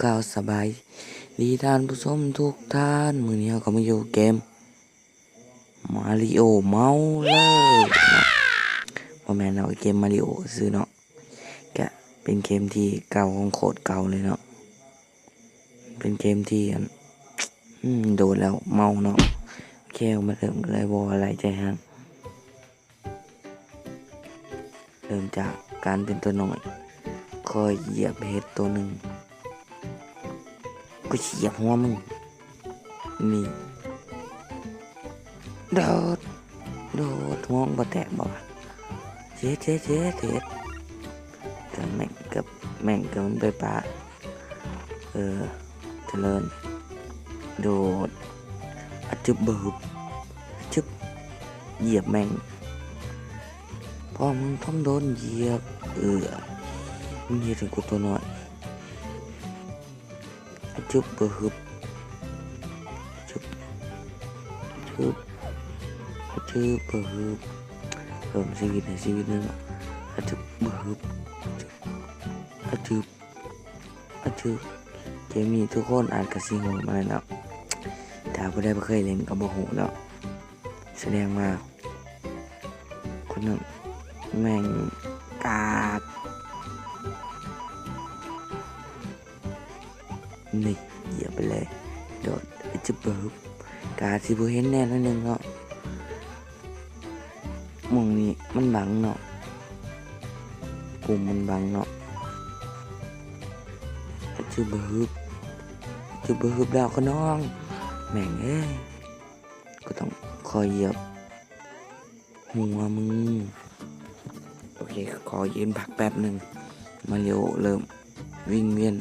ກ່າວສະບາຍດີທ່ານຜູ້ຊົມທຸກທ່ານ, ມື້ນີ້ເຮົາກໍມາຢູ່ເກມມາຣິໂອເມົາເລີເນາະ, ບໍ່ແມ່ນເນາະ, ເກມມາຣິໂອຊື່ເນາະ, ກະເປັນເກມທີ່ເກົ່າຂອງໂຄດເກົ່າເລີຍເນາະ, ເປັນເກມທີ່ ອັນ ອືມ ໂດນແລ້ວເມົາເນາະ. ໂອເຄ ມາເລີ່ມກັນເລີຍ ບໍ່ວ່າຫຼາຍໃຈຮ້ານ. ເລີ່ມຈາກການເປັນຕົວນ້ອຍ, ຂ້ອຍຢຽບເຫັດຕົວໜຶ່ງ, ກູຊິຢຽບຫົວມຶງ. ນີ້ ໂດດ ໂດດ, ຫົວມຶງບໍ່ແຕກບໍ່ວະ? ເຈັດ ເຈັດ ເຈັດ ເຈັດ. ແຕ່ແມ່ງເກືອບ ແມ່ງເກືອບມັນໄປປະ ເອີ ຈະເລີນ ໂດດ ອະຈຶບ ບະຮຶບ ອະຈຶບ ຢຽບແມ່ງ ພໍ່ມຶງຕ້ອງໂດນຢຽບ. ເອີ ມຶງເຮັດໃຫ້ກູຕົວນ້ອຍ. ອະຈຶບ ບະຮຶບ ອະຈຶບ ອະຈຶບ ອະຈຶບ ບະຮຶບ. ເພີ່ມຊີວິດໃຫ້ຊີວິດໜຶ່ງ. ອະຈຶບ ບະຮຶບ ອະຈຶບ ອະຈຶບ ອະຈຶບ. ເກມນີ້ທຸກຄົນອາດກະຊິຮູ້ມາແລ້ວເນາະ, ຖ້າຜູ້ໃດບໍ່ເຄີຍຫຼິ້ນກໍບໍ່ຮູ້ເນາະ. ສະແດງວ່າຄົນນັ້ນແມ່ງກາກ. ນີ້ ຢຽບໄປເລີຍ ໂດດ ອະຈຶບ ບະຮຶບ. ກະຊິບໍ່ເຫັນແດ່ໜ້ອຍໜຶ່ງເນາະ, ໝ່ອງນີ້ມັນບັງເນາະ, ກຸ່ມມັນບັງເນາະ. ອະຈຶບ ບະຮຶບ ອະຈຶບ ບະຮຶບ ດາວຂະນອງ. ແມ່ງເອີຍ ກໍຕ້ອງຂໍຢຽບຫົວມຶງ. ໂອເຄ ຂໍຢືນພັກແປັບໜຶ່ງ. ມາລິໂອເລີ່ມວິງວຽນ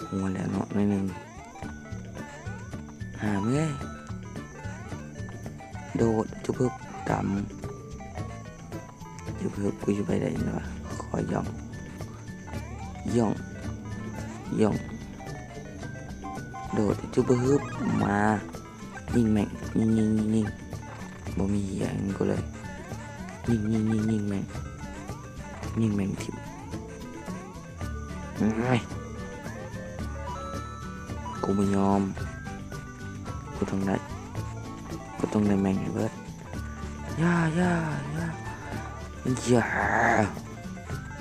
ຫົວແລ້ວເນາະ ໜ້ອຍໜຶ່ງ. ຫາເອີຍ ໂດດ ຈະເພິບ ກຳ ຈະເພິບ ກູຊິໄປໄດ້ຫຍັງວະ? ຂໍຢ່ອງ ຢ່ອງ ຢ່ອງ ໂດດ ຈະເພິບ ມາ ຍິງແມ່ງ ຍິງ ຍິງ ຍິງ ຍິງ. ບໍ່ມີຫຍັງກູເລີຍ. ຍິງ ຍິງ ຍິງ ຍິງແມ່ງ ຍິງແມ່ງຖິ້ມ. ເອີຍ ກູບໍ່ຍອມ, ກູຕ້ອງໄດ້ ກູຕ້ອງໄດ້ແມ່ງໃຫ້ເບິດ. ຢ່າ ຢ່າ ຢ່າ ຢ່າ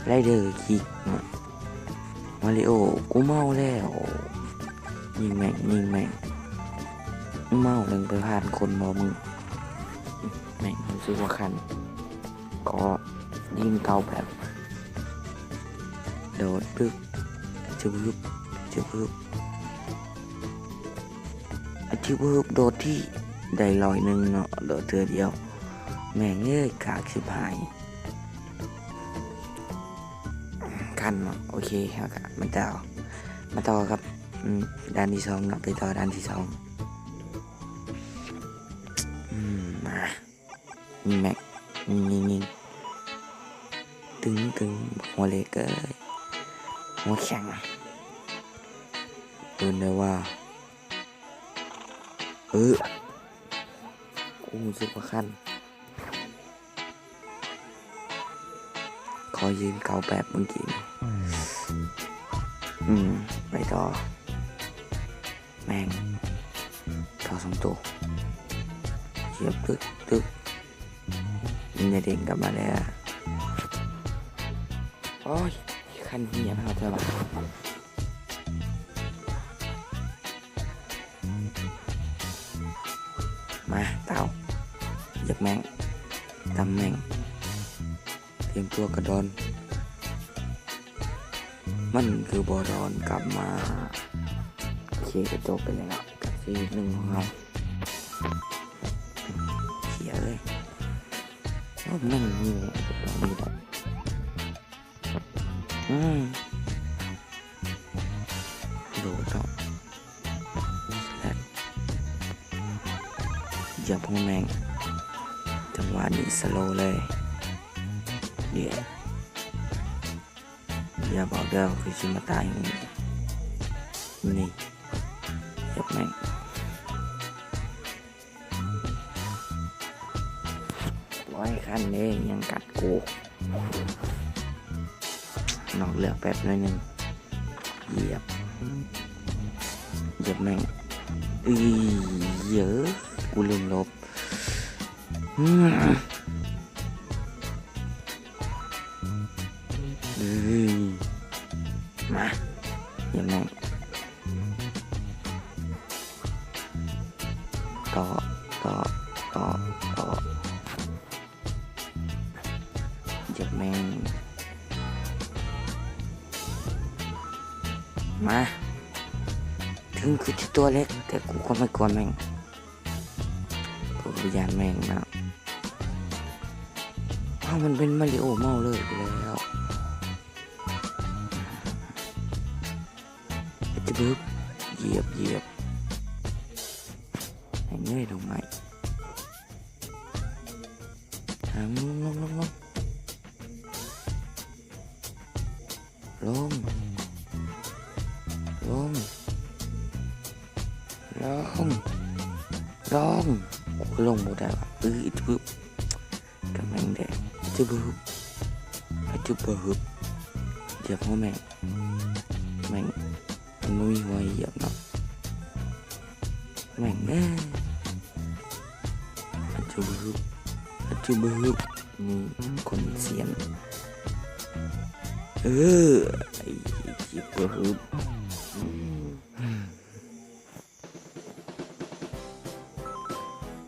ໄລເດີຄິກ. ມາຣິໂອ ກູເມົາແລ້ວ. ຍິງແມ່ງ ຍິງແມ່ງ. ເມົາແລ້ວໄປຜ່ານຄົນບໍ່ມຶງ? ແມ່ງ ຮູ້ສຶກວ່າຄັນ ຂໍຍິງເຕົາແບບ ໂດດ ປຶກ ຈະບຶບ ຈະບຶບ ອະຈະບຶບ. ໂດດທີ່ ໄດ້ຮ້ອຍໜຶ່ງເນາະ ໂດດເທື່ອດຽວ. ແມ່ງເອີຍ ກາກຊິບຫາຍ. ຄັນເນາະ. ໂອເຄ ເຮົາກະມາຕໍ່ ມາຕໍ່ກັບ ອືມ ດ່ານທີສອງເນາະ, ໄປຕໍ່ດ່ານທີສອງ. ອືມ ມາ ຍິງແມັກ ຍິງ ຍິງ ຍິງ ຕຶງ ຕຶງ ຫົວເຫຼັກເອີຍ ຫົວແຂງ. ເອີ້ນໄດ້ວ່າ ເອີ ກູຮູ້ສຶກວ່າຄັນ. ຂໍຢືນເກົາແປັບເມື່ອກີ້ນີ້. ອືມ ໄປຕໍ່. ແມ່ງ ເຂົາສອງໂຕ ສຽບຕຶກ ຕຶກ ຍິງໄດ້ເດ້ງກັບມາແລ້ວ. ໂອ້ຍ ຄັນເຫຍເຮົາແທ້ວ່າ. ມາ ເຕົາ ຢາກແມ່ງ ຕຳແມ່ງ ຕຽມຕົວກະດອນ ມັນຄືບໍ່ດອນກັບມາ. ໂອເຄ ກະຈົບໄປແລ້ວກັບຊີວິດໜຶ່ງຂອງເຮົາ. ເສຍເລີຍ. ໂອ້ ແມ່ງນີ້ ນີ້ແຫຼະ. ອືມ ໂດດເນາະ ແລະ ຢາກໂພແມ່ງ ຈັງຫວະນີ້ສະໂລເລີຍ. ເດ ຢ່າບອກເດີ ຄືຊິມາຕາຍນີ້ ນີ້ ຢາກແມ່ງ. ໂອ້ຍ ຄັນເດ້ ຍັງກັດກູ ນອກເລືອກແປັບໜ້ອຍໜຶ່ງ. ຢຽບ ຢຽບແມ່ງ ອີ ເອີ ກູລືມລົບ ອືມ ເອີຍ ມາ ຢຽບແມ່ງ ເຕາະ ເຕາະ ເຕາະ ເຕາະ. ຢຽບແມ່ງ ມາ ເຖິງກູຊິຕົວເລັກ ແຕ່ກູກໍບໍ່ກົວແມ່ງ ກູບໍ່ຢ້ານແມ່ງນະ. ເອົ້າ ມັນເປັນມາຣິໂອເມົາເລີຍໄປແລ້ວ. ຈະບຶບ ຢຽບ ຢຽບ ໃຫ້ເງີຍລົງໃໝ່. ທາງລົງ ລົງ ລົງ ລົງ ລົງ ລົງ ລົງ ລົງ ກູກໍລົງບໍ່ໄດ້ວະ. ອື ຈະບຶບ ກະແມ່ງແດງ ຈະບຶບ ຈະບຶບ ຢຽບຫົວແມ່ງ ແມ່ງ ມັນບໍ່ມີຫົວໃຫ້ຢຽບເນາະ ແມ່ງເອີຍ. ອາດຈະບຶບ ອາດຈະບຶບ ນີ້ຄົນຊຽນ ເອີ ອາດຈະບຶບ ອືມ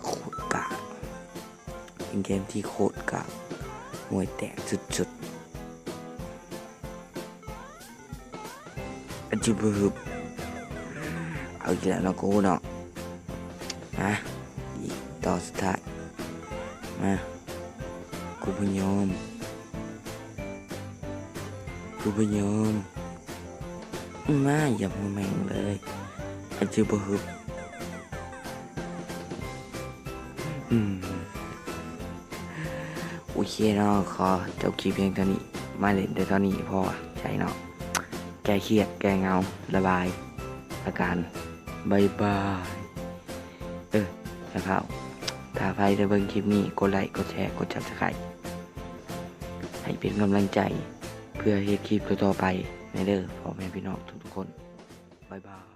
ໂຄດກາກ ເປັນເກມທີ່ໂຄດກາກ ຫ່ວຍແຕກສຸດໆ. ອາ ຈະບຶບ ເອົາອີກແລ້ວເນາະກູເນາະ. ມາ ອີກຕໍ່ສຸດທ້າຍ ມາ ກູບໍ່ຍອມ ກູບໍ່ຍອມ. ມາ ຢາກຫົວແມ່ງເລີຍ ອາ ຈະບຶບ ອືມ. ໂອເຄເນາະ ຂໍຈົບຄລິບພຽງເທົ່ານີ້ ມາຫຼິ້ນແຕ່ເທົ່ານີ້ພໍໃຈເນາະ ແກ້ຄຽດ ແກ້ເຫງົາ ລະບາຍອາການ ບາຍບາຍ. ເອີ ແລ້ວກໍຖ້າໃຜໄດ້ເບິ່ງຄລິບນີ້ ກົດໄລ ກົດແຊ ກົດຊັບສະໄຄ ໃຫ້ເປັນກຳລັງໃຈ ເພື່ອເຮັດຄລິບຕໍ່ໆໄປແດ່ເດີ ພໍ່ແມ່ພີ່ນ້ອງທຸກໆຄົນ ບາຍບາຍ.